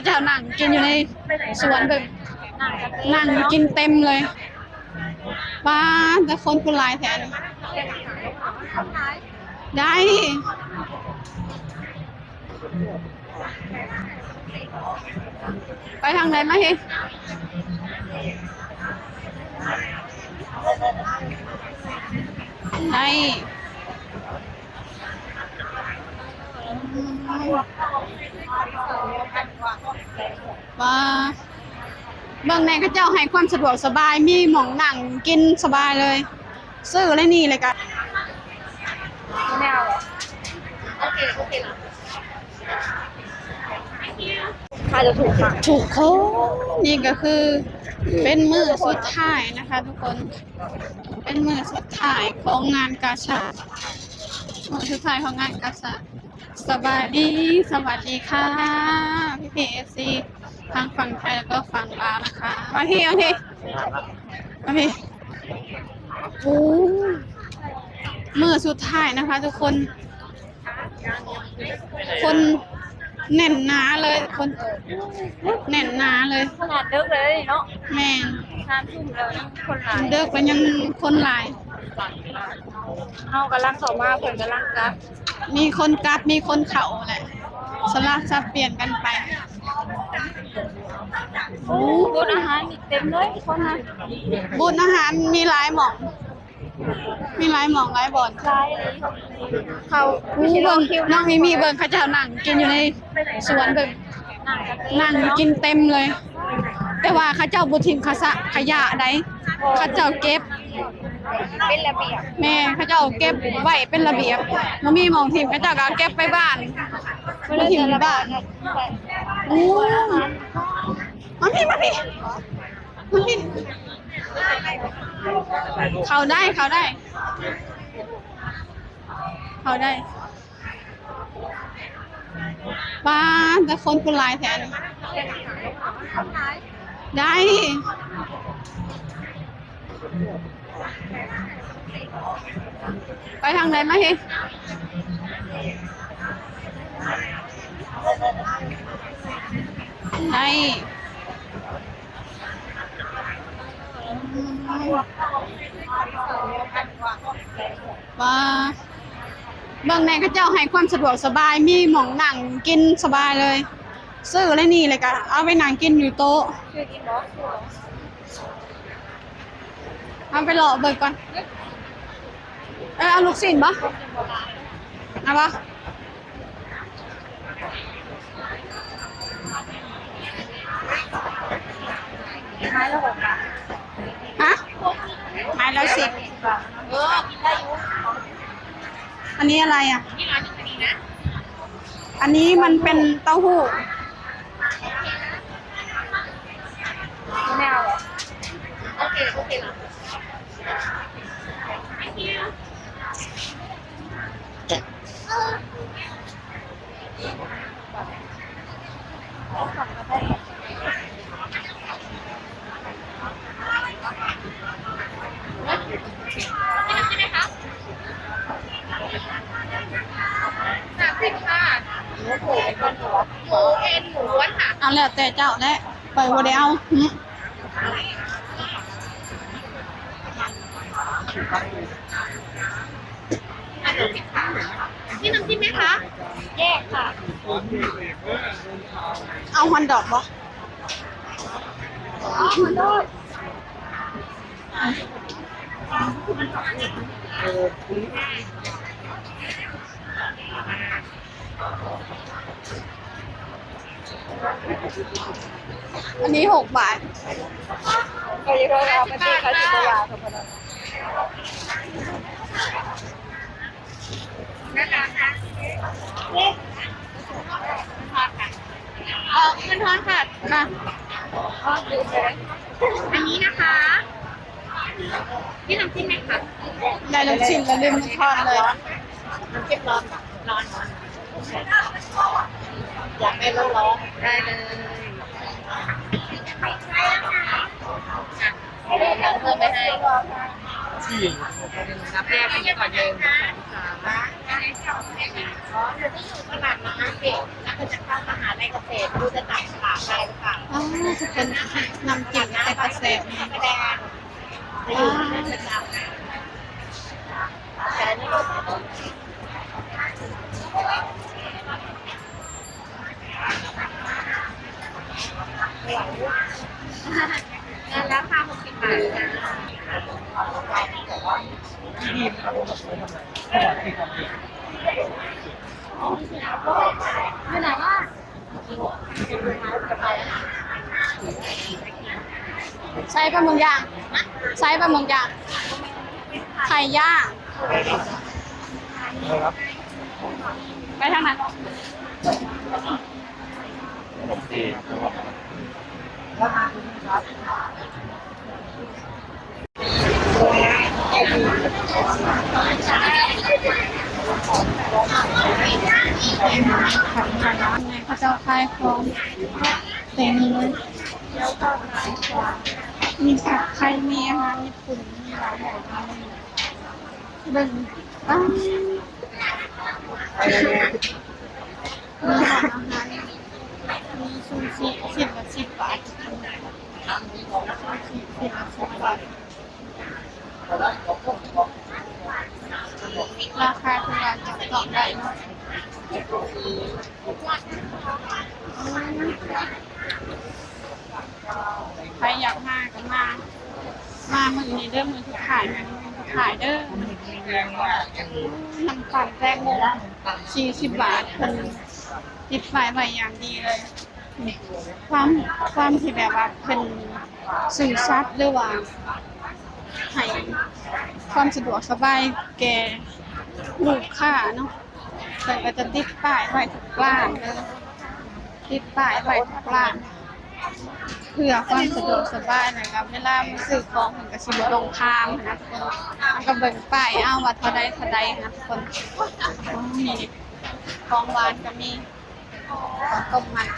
ເຈົ້ານັ່ງກິນຢູ່ໃນສວນເບິ່ງ ນັ່ງກິນເຕັມເລີຍ. ປາດ ແຕ່ຄົນຄືຫຼາຍແທ້ນີ້. ໄດ້ ໄປທາງໃດມາເຮ? ໄດ້ ວ່າ ເບິ່ງແດ່ ເຂົາເຈົ້າໃຫ້ຄວາມສະດວກສະບາຍ ມີໝ່ອງນັ່ງກິນສະບາຍເລີຍ. ຊື້ແລ້ວນີ້ ແລ້ວກະ ແນວ ໂອເຄ ໂອເຄລະ ຂາຍແລ້ວຖືກມາກ. ທຸກຄົນ ນີ້ກໍຄືເປັນມື້ສຸດທ້າຍນະຄະທຸກຄົນ ເປັນມື້ສຸດທ້າຍຂອງງານກາຊາດ ມື້ສຸດທ້າຍຂອງງານກາຊາດ. ສະບາຍດີ ສະຫວັດດີຄ່ະ ພີ່ໆ ເອັຟຊີ ທັງຝັ່ງໄທ ແລ້ວກໍຝັ່ງລາວນະຄະ. ມາພີ້ ມາພີ້ ມາພີ້. ໂອ້ ມື້ສຸດທ້າຍນະຄະທຸກຄົນ ຄົນແໜ້ນໜາເລີຍ ຄົນແໜ້ນໜາເລີຍ. ຂະໜາດເດິກເລີຍເນາະ. ແມ່ນ ສາມທຸ່ມແລ້ວຍັງຄົນຫຼາຍ ເດິກແລ້ວຍັງຄົນຫຼາຍ. ເຮົາກຳລັງເຂົ້າມາ ເພິ່ນກຳລັງກັບ. ມີຄົນກັບ ມີຄົນເຂົ້າແຫຼະ ສະຫຼັບສັບປ່ຽນກັນໄປ. ໂອ້ ບູດອາຫານນີ້ເຕັມເລີຍ ຄົນນະ. ບູດອາຫານມີຫຼາຍໝ່ອງ ມີຫຼາຍໝ່ອງຫຼາຍບ່ອນ. ຫຼາຍອີ່ຫຼີ ເຂົ້າ ໂອ້ ເບິ່ງ ນ້ອງມີມີ ເບິ່ງເຂົາເຈົ້ານັ່ງກິນຢູ່ໃນສວນເບິ່ງ ນັ່ງກິນເຕັມເລີຍ. ແຕ່ວ່າເຂົາເຈົ້າບໍ່ຖິ້ມຂະສະ ຂະຫຍະໃດ ເຂົາເຈົ້າເກັບເປັນລະບຽບ. ແມ່ນ ເຂົາເຈົ້າເກັບໄວ້ເປັນລະບຽບ ບໍ່ມີໝ່ອງຖິ້ມ ເຂົາເຈົ້າກໍເອົາເກັບໄປບ້ານ ບໍ່ຖິ້ມຢູ່ບ້ານ. ໂອ້ ມາພີ້ ມາພີ້ ມາພີ້ ເຂົ້າໄດ້ ເຂົ້າໄດ້ ເຂົ້າໄດ້. ປາດ ແຕ່ຄົນຄືຫຼາຍແທ້ນີ້. ໄດ້ ໄປທາງໃດມາເຮ? ໄດ້. ວ່າ ເບິ່ງແດ່ ເຂົາເຈົ້າໃຫ້ຄວາມສະດວກສະບາຍ ມີໝ່ອງນັ່ງກິນສະບາຍເລີຍ. ຊື້ແລ້ວນີ້ ແລ້ວກະເອົາໄປນັ່ງກິນຢູ່ໂຕະ. ເຮົາໄປເລາະເບິ່ງກ່ອນ. ເອີ ເອົາລູກຊີ້ນບໍ່? ເອົາບໍ່? ໄມ້ລະຫົກບາດ. ຮະ? ໄມ້ລະສິບ. ເອີ ກິນໄດ້ຢູ່. ອັນນີ້ອະໄລອະ? ອັນນີ້ມັນເປັນເຕົ້າຫູ້. ແນວ ໂອເຄ ໂອເຄລະ. ສາມສິບ ຄ່ະ. ໝູເອັນ ໝູລ້ວນ ຄ່ະ. ເອົາແລ້ວແຕ່ເຈົ້າແຫຼະ ຂ້ອຍບໍ່ໄດ້ເອົາ. ມີນ້ຳຈິ້ມໄໝຄະ? ແຍກຄ່ະ. ເອົາຮອດດອກບໍ່? ເອົາຮອດດອກ. ອັນນີ້ຫົກບາດ. ເຂົາຊິບໍ່ວ່າ ມັນຊິ ເຂົາຊິບໍ່ວ່າ ເຂົາບໍ່ໄດ້. ເອົາເງິນທອນຄ່ະ. ຄ່ະ. ອັນນີ້ນະຄະ. ມີນ້ຳຈິ້ມໄໝຄະ? ໄດ້ລູກຊີ້ນແລ້ວລືມທອດເລີຍ. ນ້ຳຈິ້ມຮ້ອນ ຮ້ອນ ຢາກໄດ້ຮ້ອນໆ. ໄດ້ເລີຍ. ເອົານ້ຳເພີ່ມໄປໃຫ້. ນັບແລກອັນນີ້ກ່ອນ ໜຶ່ງ ສອງ ສາມ. อ๋อ เดี๋ยวนี้อยู่ตลาดน้ำเด็ก แล้วก็จะเข้ามหาลัยเกษตร ไม่รู้จะจับฉลากได้หรือเปล่า อ๋อ จะเป็นน้ำจิ้ม แต่ก็แซ่บ พระประแดง จะอยู่ประจำ แต่อันนี้ แล้วค่ะ หกสิบบาทค่ะ อยู่ไหนวะ ใส่ปลาหมึกย่าง ใส่ปลาหมึกย่าง ไข่ย่าง ไปทางนั้น ขนมจีน เขาเจ้าขายของเต็มเลย มีผัดไทย มีอาหารญี่ปุ่น มีหลายอย่างเลย เบิ่ง อ้าว มีร้านอาหาร มีซูชิ ชิ้นละสิบบาท ซูชิ ชิ้นละสิบบาท ราคาถือว่าจับต้องได้เนาะ อืม ใครอยากมาก็มา มามื้อนี้เด้อ มื้อสุดท้าย มื้อสุดท้ายเด้อ น้ำปั่นแตงโม สี่สิบบาท เพิ่นติดป้ายไว้อย่างดีเลย ความ ความที่แบบว่าเพิ่นซื่อสัตย์ หรือว่าให้ความสะดวกสบายแก่ลูกค้าเนาะ เพิ่นก็จะติดป้ายไว้ทุกร้านเด้อ ติดป้ายไว้ทุกร้าน เพื่อความสะดวกสบาย แล้วก็เวลามาซื้อของเพิ่นก็สิบ่ต้องถามหั้นนะทุกคน มันก็เบิ่งป้ายเอาว่าเท่าใดเท่าใดหั้นนะทุกคน นี่ ของหวานก็มี ข้าวต้มมัด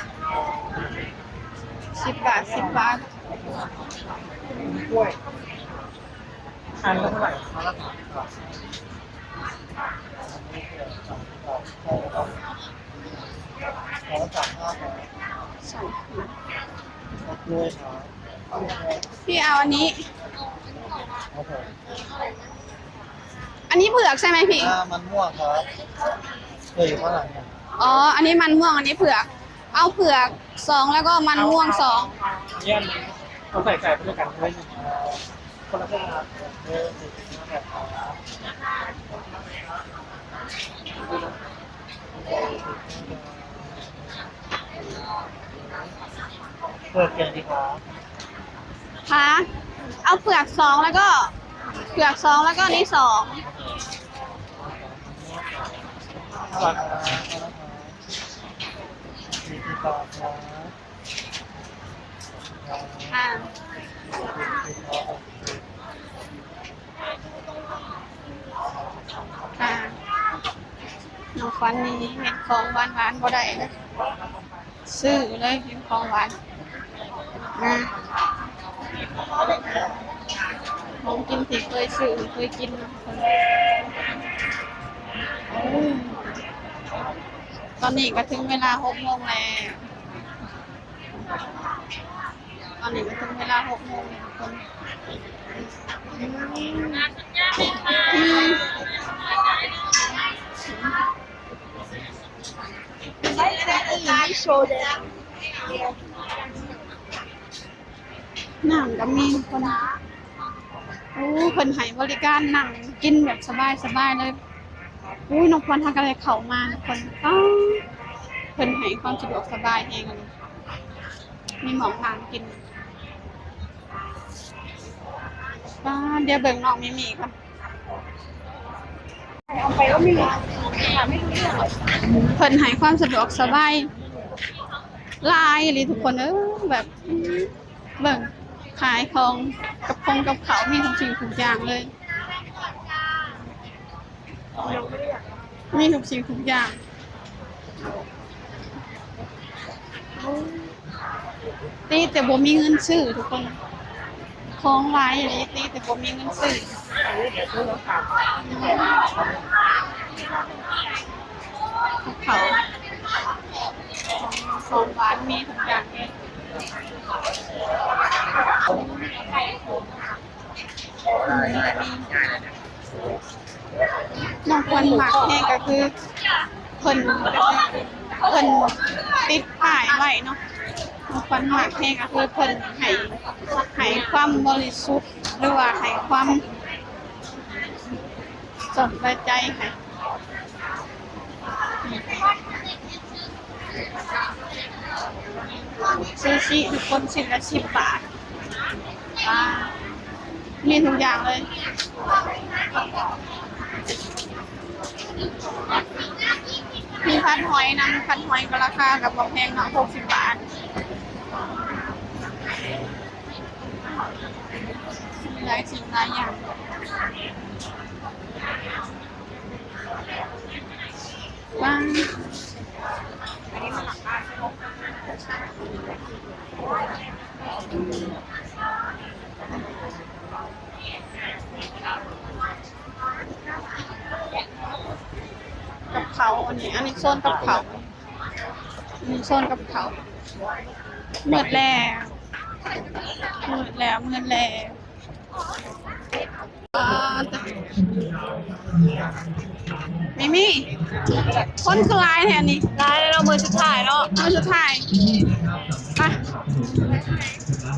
สิบบาท สิบบาท กล้วย อันละเท่าไหร่ครับ สอง พี่เอาอันนี้ ครับผม อันนี้เผือกใช่ไหมพี่ อ่า มันม่วงครับ เผือกอยู่ข้างหลังเนี่ย อ๋อ อันนี้มันม่วง อันนี้เผือก เอาเผือกสอง แล้วก็มันม่วงสอง เนี่ย เอาใส่ไก่ไปด้วยกันเลย คนละครึ่งครับ เออ เผือกเปลี่ยนดีครับ คะ เอาเผือกสอง แล้วก็ เผือกสอง แล้วก็อันนี้สอง เท่าไหร่ครับ สี่สิบบาทครับ ค่ะ ค่ะ น้องขวัญนี่เห็นของหวานๆ บ่ได้นะ ซื้อเลย เห็นของหวาน นะ ของกินที่เคยซื้อ เคยกินเนาะ โอ้ ตอนนี้ก็ถึงเวลาหกโมงแล้ว ตอนนี้ก็ถึงเวลาหกโมงแล้วทุกคน อืม อืม น้ำก็มีทุกคน โอ้ เพิ่นให้บริการนั่งกินแบบสบายๆ เลย อุ้ย น้องขวัญหาก็เลยเข้ามาทุกคน ป๊าด เพิ่นให้ความสะดวกสบายแฮงอะ มีหม่องนั่งกิน ป๊าด เดี๋ยวเบิ่งน้องมิมิก่อน เอาไปก็มี ถามไม่รู้เรื่อง เพิ่นให้ความสะดวกสบายหลายอีหลีทุกคนเอ้ย แบบ เบิ่ง ขายของกับคงกับข้าว มีทุกสิ่งทุกอย่างเลย มีทุกสิ่งทุกอย่าง ติแต่บ่มีเงินซื้อทุกคน ของหลายอีหลี ติแต่บ่มีเงินซื้อ อืม ເຂົ້າ ຂອງຫວານມີທຸກຢ່າງເລີຍ. ນ້ອງຂວັນມັກແຮງກໍຄືເພິ່ນ ເພິ່ນຕິດປ້າຍໄວ້ເນາະ. ນ້ອງຂວັນມັກແຮງກໍຄືເພິ່ນໃຫ້ ໃຫ້ຄວາມບໍລິສຸດ ຫຼືວ່າໃຫ້ຄວາມ ສົມໃຈໃຫ້ ຊູຊິທຸກຄົນ ຊິ້ນລະສິບບາດ. ອ່າ ມີທຸກຢ່າງເລີຍ. ມີຜັດຫອຍນຳ, ຜັດຫອຍກໍລາຄາກໍບໍ່ແພງເນາະ ຫົກສິບບາດ. ຫຼາຍສິ່ງຫຼາຍຢ່າງ. ວ້າ ກັບເຂົ້າ ອັນນີ້ ອັນນີ້ໂຊນກັບເຂົ້າ ອັນນີ້ໂຊນກັບເຂົ້າ. ມືດແລ້ວ ມືດແລ້ວ ມືດແລ້ວ. ອ່າ ມີ ມີ ຄົນຄືຫຼາຍແທ້ນີ້. ຫຼາຍແລ້ວເນາະ ມື້ສຸດທ້າຍເນາະ ມື້ສຸດທ້າຍ. ໄປ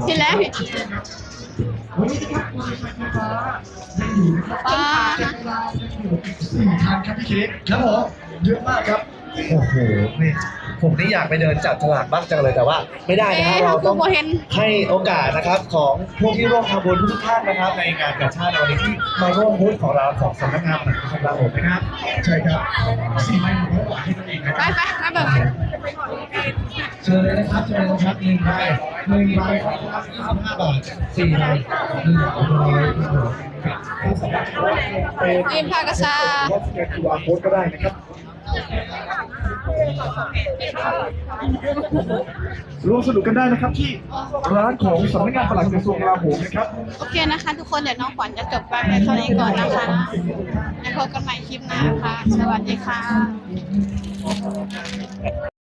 ທີ່ແລ້ວ ປາ ສີ່ພັນ ຄັບ ພີ່ເຄກ ຄັບຜົມ ເຍອະມາກຄັບ. ໂອ້ໂຫ ນີ້ ຜົມນີ້ຢາກໄປເດີນຈັບສະຫຼາກບ້າງຈັງເລີຍ ແຕ່ວ່າ ໄມ່ໄດ້ນະ ເອີ ເຮົາຕ້ອງໃຫ້ໂອກາດນະຄັບ ຂອງຜູ້ທີ່ຮ່ວມທຳບຸນທຸກໆທ່ານນະຄັບ ໃນງານກາຊາດໃນວັນນີ້ ທີ່ມາຮ່ວມບູດຂອງເຮົາ ຂອງສຳນັກງານປະຫລັດກະຊວງກະລາໂຫມນະຄັບ. ເຊີນຄັບ ສີ່ໃບ ໃຫ້ເຮົາເບິ່ງ ເຊີນເລີຍນະຄັບ ເຊີນເລີຍນະຄັບ ໜຶ່ງໃບ ໜຶ່ງໃບ ສາມສິບຫ້າບາດ ສີ່ໃບ ໜຶ່ງຮ້ອຍ ຄັບຜົມ. ຖ້າສາມາດເປັນ ທີມພາກກະຊາ ສະແກນຄິວອາໂຄ້ດກໍໄດ້ນະຄັບ. ຮ່ວມສະໜຸກກັນໄດ້ນະຄັບ ທີ່ຮ້ານຂອງສຳນັກງານປະຫຼັດກະຊວງກະລາໂຫມນະຄັບ. ໂອເຄນະຄະທຸກຄົນ ດຽວນ້ອງຂວັນຈະຈົບໄວ້ພຽງເທົ່ານີ້ກ່ອນນະຄະ. ແລ້ວພົບກັນໃໝ່ຄລິບໜ້ານະຄະ. ສະຫວັດດີຄ່ະ.